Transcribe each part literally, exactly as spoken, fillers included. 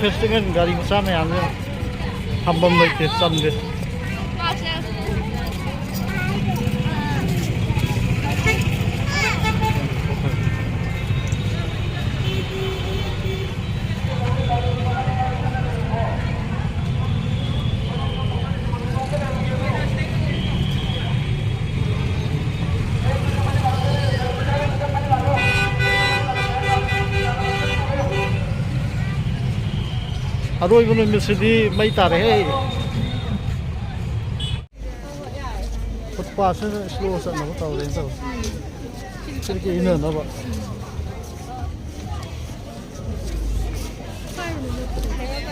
Festival ꯒꯥꯔꯤ ꯃꯆꯥ ꯃꯌꯥꯝꯁꯦ ꯊꯝꯐꯝ ꯂꯩꯇꯦ, ꯆꯟꯗꯦ꯫ ꯑꯔꯣꯏꯕ ꯅꯨꯃꯤꯠꯁꯤꯗꯤ ꯃꯩ ꯇꯥꯔꯦꯍꯦ꯫ ꯐꯨꯠꯄꯥꯠꯁꯤꯅ ꯁ꯭ꯂꯣ ꯆꯠꯅꯕ ꯇꯧꯔꯦꯅ ꯇꯧꯔꯦ꯫ ꯁꯤꯗꯒꯤ ꯏꯟꯅꯅꯕ꯫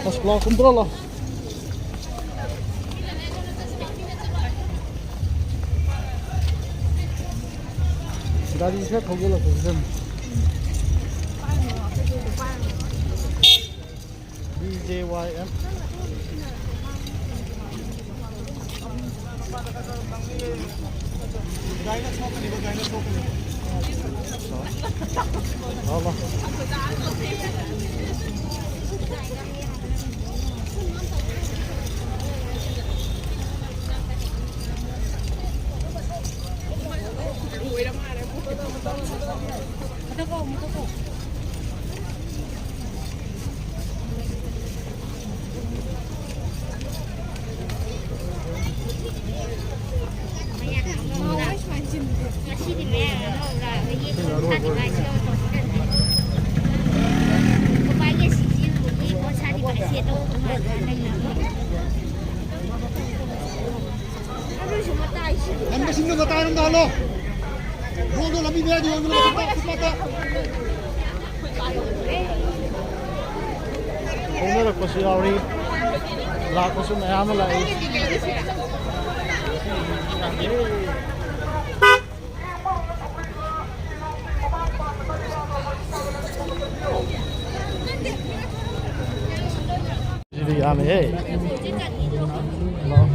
ꯑꯁ, ꯂꯥꯎ, ꯀꯨꯝꯊꯔꯣ ꯂꯥꯎ꯫ ꯒꯥꯔꯤ ꯈꯔ ꯊꯧꯖꯤꯜꯂꯛꯄꯁꯤꯗꯅꯤ꯫ ꯕꯤ ꯖꯦ ꯋꯥꯏ ꯑꯦꯝ꯫ ꯂꯥꯎ, ꯂꯥꯎ꯫ ꯉꯁꯤꯗꯤ ꯃꯌꯥꯝ ꯑꯃ ꯎꯔꯛꯑꯕ ꯌꯦꯟ ꯁꯥꯗꯤ ꯃꯥꯏ ꯁꯦꯜ ꯇꯧꯕꯒꯤ ꯄꯣꯠ ꯁꯥꯗꯤ ꯃꯥꯏ ꯁꯦꯜ ꯇꯧꯕ ꯃꯥꯜꯂꯦ ꯅꯪꯅ꯫ ꯑꯗꯨꯏꯁꯨ ꯃꯇꯥꯏꯁꯤꯗꯤ ꯀꯟꯕꯁꯤꯡꯗꯣ ꯃꯇꯥꯏꯔꯣꯝꯗ ꯍꯜꯂꯣ꯫ ꯌꯣꯟꯗꯣ ꯂꯝꯕꯤ ꯃꯌꯥꯏꯗ ꯌꯣꯟꯒꯅꯨ, ꯐꯨꯠꯄꯥꯠ, ꯐꯨꯠꯄꯥꯠꯇ꯫ ꯊꯧꯅꯔꯛꯄꯁꯨ ꯌꯥꯎꯔꯤ, ꯂꯥꯛꯄꯁꯨ ꯃꯌꯥꯝ ꯑꯃ ꯂꯥꯛꯏ꯫ ꯁꯤꯗꯤ ꯌꯥꯝꯃꯦꯍꯦ꯫ ꯍꯜꯂꯣ꯫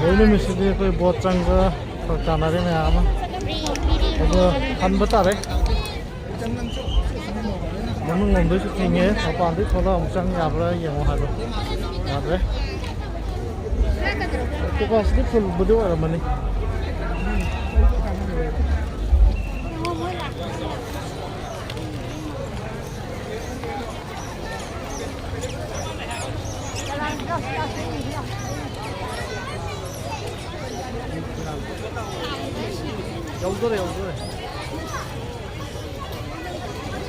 ꯂꯣꯏ ꯅꯨꯃꯤꯠꯁꯤꯗꯤ ꯑꯩꯈꯣꯏ ꯕꯣꯠ ꯆꯪꯕ ꯐꯔꯛ ꯇꯥꯅꯔꯦ ꯃꯌꯥꯝ ꯑꯃ꯫ ꯑꯗꯣ ꯍꯟꯕ ꯇꯥꯔꯦ꯫ ꯃꯅꯨꯡ ꯂꯣꯝꯗꯩꯁꯨ ꯊꯤꯡꯉꯦ, ꯃꯄꯥꯟꯗꯩ ꯊꯣꯛꯂꯛꯑ ꯑꯃꯨꯛ ꯆꯪ ꯌꯥꯕ꯭ꯔꯥ ꯌꯦꯡꯉꯣ ꯍꯥꯏꯕ꯫ ꯌꯥꯗ꯭ꯔꯦ꯫ Capacity fullꯕꯨꯗꯤ ꯑꯣꯏꯔꯝꯃꯅꯤ꯫ ꯌꯧꯗꯣꯔꯦ, ꯌꯧꯗꯣꯔꯦ꯫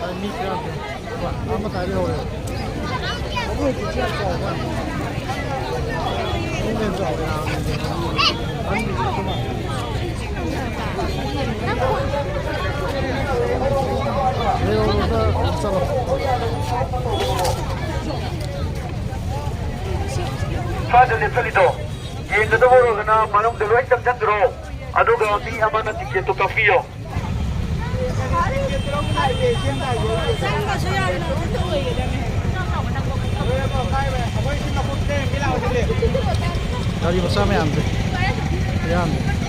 ꯑ, ꯃꯤ ꯈꯔ ꯌꯥꯝ ꯂꯩ꯫ ꯑꯥ ꯃꯇꯥꯏꯗ ꯌꯧꯔꯦ꯫ ꯃꯤ ꯌꯥꯝ ꯆꯥꯎꯋꯦ꯫ ꯏꯝꯐꯥꯜꯗ ꯂꯦꯞꯆꯜꯂꯤꯗꯣ ꯌꯦꯡꯒꯗꯕ ꯑꯣꯏꯔꯒꯅ ꯃꯅꯨꯡꯗ ꯂꯣꯏ ꯆꯪꯁꯤꯟꯈ꯭ꯔꯣ꯫ ꯑꯗꯨꯒ ꯃꯤ ꯑꯃꯅ ꯇꯤꯀꯦꯠꯇꯨ ꯀꯛꯄꯤꯌꯣ꯫ ꯒꯥꯔꯤ ꯃꯆꯥ ꯃꯌꯥꯝꯁꯦ ꯌꯥꯝꯃꯤ꯫